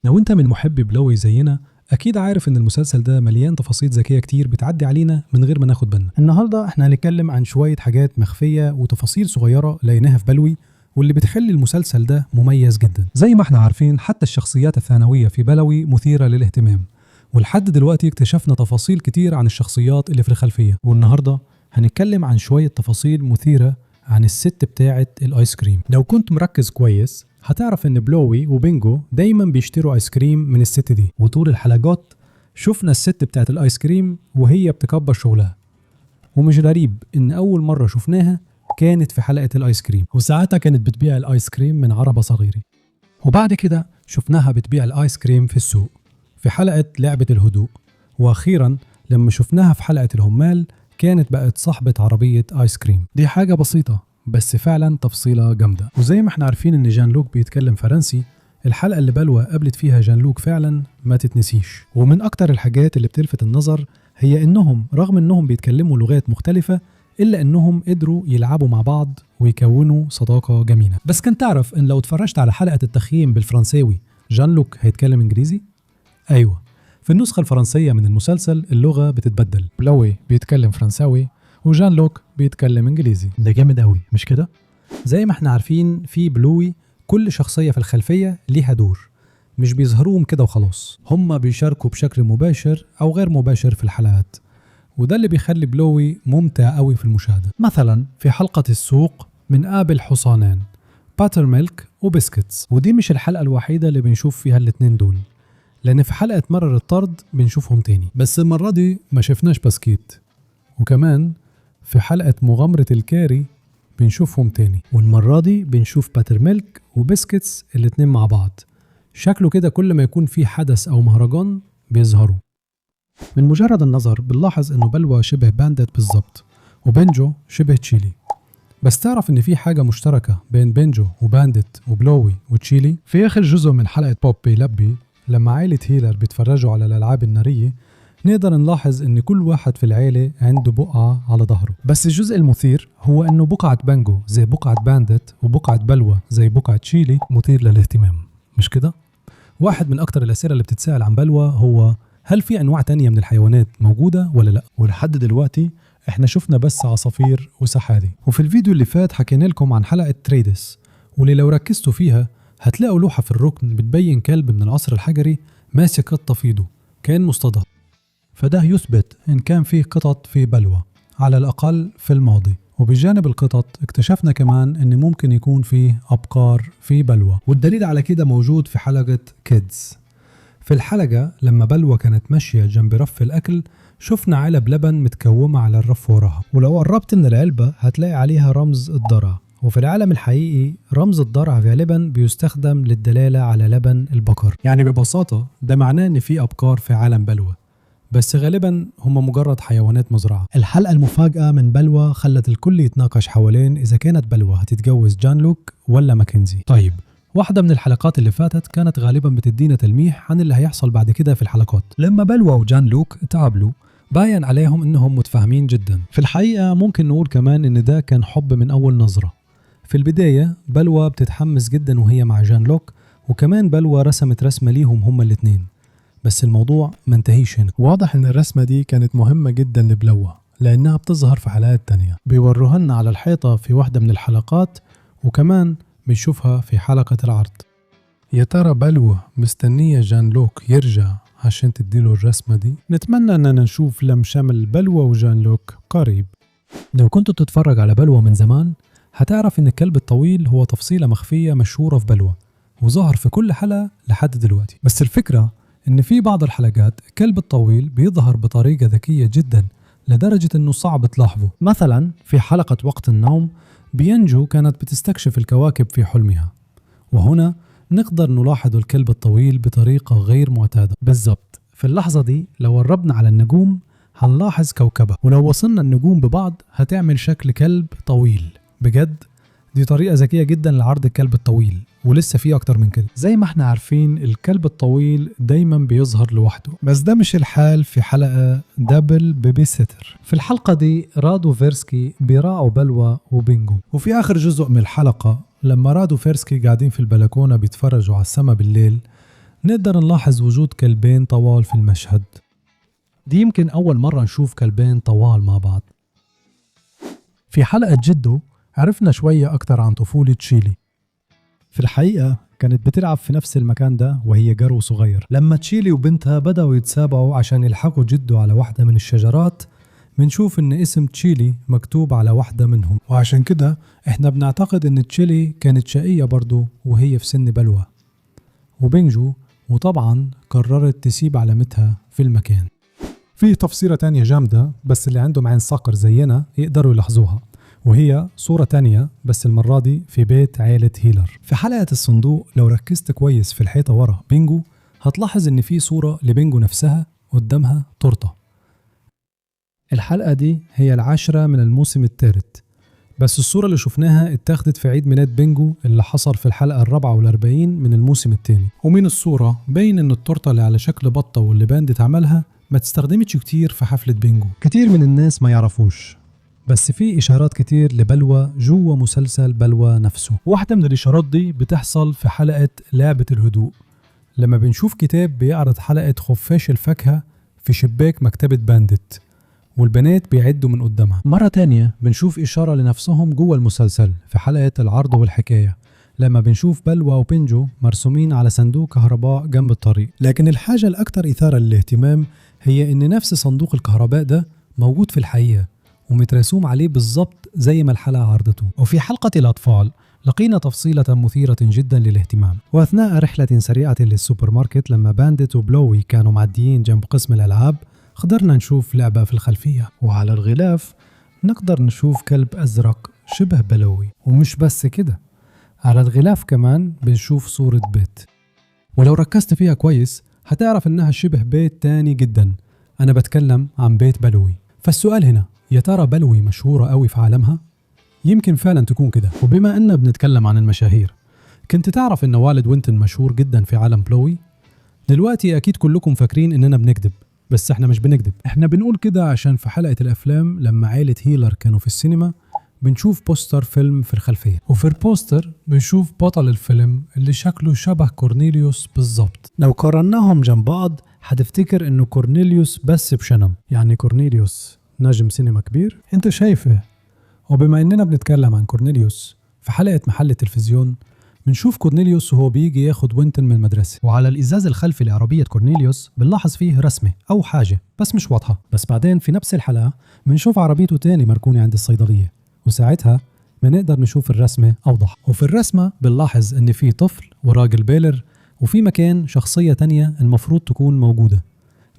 لو انت من محبي بلوي زينا اكيد عارف ان المسلسل ده مليان تفاصيل ذكية كتير بتعدي علينا من غير ما ناخد بالنا. النهارده احنا هنتكلم عن شوية حاجات مخفية وتفاصيل صغيرة لقيناها في بلوي واللي بتخلي المسلسل ده مميز جدا. زي ما احنا عارفين حتى الشخصيات الثانوية في بلوي مثيرة للاهتمام، ولحد دلوقتي اكتشفنا تفاصيل كتير عن الشخصيات اللي في الخلفية. والنهارده هنتكلم عن شوية تفاصيل مثيرة عن الست بتاعه الايس كريم. لو كنت مركز كويس هتعرف ان بلوي وبينجو دايما بيشتروا ايس كريم من الست دي، وطول الحلقات شفنا الست بتاعت الايس كريم وهي بتكبر شغلها. ومش غريب ان اول مرة شفناها كانت في حلقة الايس كريم، وساعتها كانت بتبيع الايس كريم من عربه صغيرة. وبعد كده شفناها بتبيع الايس كريم في السوق في حلقة لعبه الهدوء، واخيرا لما شفناها في حلقة الهمال كانت بقت صاحبه عربية ايس كريم. دي حاجة بسيطة بس فعلا تفصيلة جامدة. وزي ما احنا عارفين ان جان لوك بيتكلم فرنسي، الحلقة اللي بلوى قابلت فيها جان لوك فعلا ما تتنسيش. ومن اكتر الحاجات اللي بتلفت النظر هي انهم رغم انهم بيتكلموا لغات مختلفة الا انهم قدروا يلعبوا مع بعض ويكونوا صداقة جميلة. بس كنت تعرف ان لو اتفرجت على حلقة التخييم بالفرنساوي جان لوك هيتكلم انجليزي؟ ايوه، في النسخة الفرنسية من المسلسل اللغة بتتبدل، بلوي بيتكلم فرنساوي وجان لوك بيتكلم انجليزي. ده جامد قوي مش كده؟ زي ما احنا عارفين في بلوي كل شخصية في الخلفية ليها دور، مش بيظهروهم كده وخلاص، هم بيشاركوا بشكل مباشر او غير مباشر في الحلقات، وده اللي بيخلي بلوي ممتع قوي في المشاهدة. مثلا في حلقة السوق بنقابل حصانين باتر ميلك وبسكتس، ودي مش الحلقة الوحيدة اللي بنشوف فيها الاتنين دول، لان في حلقة مرر الطرد بنشوفهم تاني، بس المرة دي ما شفناش بسكيت. وكمان في حلقة مغامرة الكاري بنشوفهم تاني، والمرة دي بنشوف باتر ميلك وبسكتس الاتنين مع بعض. شكله كده كل ما يكون في حدث أو مهرجان بيظهروا. من مجرد النظر بنلاحظ إنه بلوى شبه باندت بالظبط، وبنجو شبه تشيلي. بس تعرف إن في حاجة مشتركة بين بنجو وباندت وبلوي وتشيلي؟ في آخر جزء من حلقة بوب بيلبي لما عائلة هيلر بيتفرجوا على الألعاب النارية نقدر نلاحظ ان كل واحد في العيلة عنده بقعة على ظهره. بس الجزء المثير هو انه بقعة بانجو زي بقعة باندت وبقعة بلوى زي بقعة تشيلي مثير للاهتمام، مش كده؟ واحد من اكتر الاسئلة اللي بتتسأل عن بلوى هو هل في انواع تانية من الحيوانات موجودة ولا لا؟ ولحد دلوقتي احنا شفنا بس عصافير وسحالي. وفي الفيديو اللي فات حكينا لكم عن حلقة تريدس، واللي لو ركزتوا فيها هتلاقوا لوحة في الركن بتبين كلب من العصر الحجري ماسك قطة في ايده كأنه مصطادها، فده يثبت إن كان فيه قطط في بلوى على الأقل في الماضي. وبجانب القطط اكتشفنا كمان إن ممكن يكون فيه أبقار في بلوى، والدليل على كده موجود في حلقة كيدز. في الحلقة لما بلوى كانت ماشية جنب رف الأكل شفنا علب لبن متكومة على الرف وراها، ولو قربت من العلبة هتلاقي عليها رمز الضرع. وفي العالم الحقيقي رمز الضرع غالبا بيستخدم للدلالة على لبن البقر. يعني ببساطة ده معناه إن في أبقار في عالم بلوى، بس غالبا هم مجرد حيوانات مزرعة. الحلقة المفاجأة من بلوى خلت الكل يتناقش حوالين إذا كانت بلوى هتتجوز جان لوك ولا ماكنزي. طيب واحدة من الحلقات اللي فاتت كانت غالبا بتدينا تلميح عن اللي هيحصل بعد كده في الحلقات. لما بلوى وجان لوك تقابلوا باين عليهم إنهم متفاهمين جدا. في الحقيقة ممكن نقول كمان إن ده كان حب من أول نظرة. في البداية بلوى بتتحمس جدا وهي مع جان لوك، وكمان بلوى رسمت رسمة ليهم هما الاتنين، بس الموضوع ما انتهيش هنا. واضح ان الرسمة دي كانت مهمة جدا لبلوى لانها بتظهر في حلقات تانية، بيوروها لنا على الحيطة في واحدة من الحلقات، وكمان بنشوفها في حلقة العرض. يا ترى بلوى مستنية جان لوك يرجع عشان تديله الرسمة دي؟ نتمنى اننا نشوف لم شمل بلوى وجان لوك قريب. لو كنت بتتفرج على بلوى من زمان هتعرف ان الكلب الطويل هو تفصيلة مخفية مشهورة في بلوى وظهر في كل حلقة لحد دلوقتي. بس الفكرة إن في بعض الحلقات الكلب الطويل بيظهر بطريقة ذكية جدا لدرجة إنه صعب تلاحظه. مثلا في حلقة وقت النوم بينجو كانت بتستكشف الكواكب في حلمها، وهنا نقدر نلاحظ الكلب الطويل بطريقة غير معتادة. بالضبط في اللحظة دي لو قربنا على النجوم هنلاحظ كوكبة، ولو وصلنا النجوم ببعض هتعمل شكل كلب طويل. بجد دي طريقة ذكية جدا لعرض الكلب الطويل، ولسه في اكتر من كده. زي ما احنا عارفين الكلب الطويل دايما بيظهر لوحده، بس ده مش الحال في حلقة double babysitter. في الحلقة دي رادو فيرسكي بيراعوا بلوى وبينجو، وفي اخر جزء من الحلقة لما رادو فيرسكي قاعدين في البلكونة بيتفرجوا على السما بالليل نقدر نلاحظ وجود كلبين طوال في المشهد. دي يمكن أول مرة نشوف كلبين طوال مع بعض. في حلقة جدو عرفنا شوية أكتر عن طفولة تشيلي. في الحقيقة كانت بتلعب في نفس المكان ده وهي جرو صغير. لما تشيلي وبنتها بدأوا يتسابقوا عشان يلحقوا جدو على واحدة من الشجرات، بنشوف ان اسم تشيلي مكتوب على واحدة منهم، وعشان كده احنا بنعتقد ان تشيلي كانت شقية برضو وهي في سن بلوى وبينجو، وطبعا قررت تسيب علامتها في المكان. في تفسيرة تانية جامدة بس اللي عندهم عين صقر زينا يقدروا يلاحظوها، وهي صورة تانية بس المرة دي في بيت عائلة هيلر. في حلقة الصندوق لو ركزت كويس في الحيطة ورا بينجو هتلاحظ ان في صورة لبينجو نفسها قدامها تورتة. الحلقة دي هي 10 من الموسم الثالث، بس الصورة اللي شفناها اتاخدت في عيد ميلاد بينجو اللي حصل في الحلقة 44 من الموسم الثاني. ومن الصورة باين ان التورتة اللي على شكل بطة واللي باندت عملها ما تستخدمتش كتير في حفلة بينجو. كتير من الناس ما يعرفوش، بس في إشارات كتير لبلوى جوه مسلسل بلوى نفسه. واحدة من الإشارات دي بتحصل في حلقة لعبة الهدوء، لما بنشوف كتاب بيعرض حلقة خفاش الفاكهة في شباك مكتبة باندت والبنات بيعدوا من قدامها. مرة تانية بنشوف إشارة لنفسهم جوه المسلسل في حلقة العرض والحكاية، لما بنشوف بلوى وبينجو مرسومين على صندوق كهرباء جنب الطريق. لكن الحاجة الأكثر إثارة للاهتمام هي إن نفس صندوق الكهرباء ده موجود في الحقيقة ومترسوم عليه بالظبط زي ما الحلقة عرضته. وفي حلقة الأطفال لقينا تفصيلة مثيرة جدا للاهتمام. وأثناء رحلة سريعة للسوبر ماركت لما باندت وبلوي كانوا معديين جنب قسم الألعاب، قدرنا نشوف لعبة في الخلفية، وعلى الغلاف نقدر نشوف كلب أزرق شبه بلوي. ومش بس كده، على الغلاف كمان بنشوف صورة بيت، ولو ركزت فيها كويس هتعرف إنها شبه بيت تاني جدا. أنا بتكلم عن بيت بلوي. فالسؤال هنا، يا ترى بلوي مشهورة قوي في عالمها؟ يمكن فعلا تكون كده. وبما أننا بنتكلم عن المشاهير، كنت تعرف إن والد وينتون مشهور جدا في عالم بلوي؟ دلوقتي أكيد كلكم فاكرين إننا بنكذب، بس احنا مش بنكذب، احنا بنقول كده عشان في حلقة الأفلام لما عائلة هيلر كانوا في السينما بنشوف بوستر فيلم في الخلفية، وفي البوستر بنشوف بطل الفيلم اللي شكله شبه كورنيليوس بالظبط. لو قارناهم جنب بعض هتفتكر انه كورنيليوس بس بشنب، يعني كورنيليوس نجم سينما كبير. انت شايف ايه؟ وبما اننا بنتكلم عن كورنيليوس، في حلقة محل التلفزيون بنشوف كورنيليوس وهو بيجي ياخد وينتون من المدرسة، وعلى الإزاز الخلفي لعربية كورنيليوس بنلاحظ فيه رسمة أو حاجة بس مش واضحة. بس بعدين في نفس الحلقة بنشوف عربيته تاني مركونة عند الصيدلية، وساعتها بنقدر نشوف الرسمة أوضح. وفي الرسمة بنلاحظ إن في طفل وراجل بالغ، وفي مكان شخصية تانية المفروض تكون موجودة،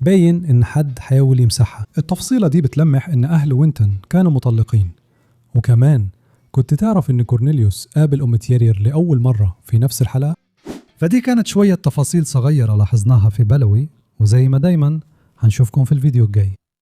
باين إن حد حاول يمسحها. التفصيلة دي بتلمح إن أهل وينتون كانوا مطلقين. وكمان كنت تعرف إن كورنيليوس قابل أم تيرير لأول مرة في نفس الحلقة؟ فدي كانت شوية تفاصيل صغيرة لاحظناها في بلوي، وزي ما دايما هنشوفكم في الفيديو الجاي.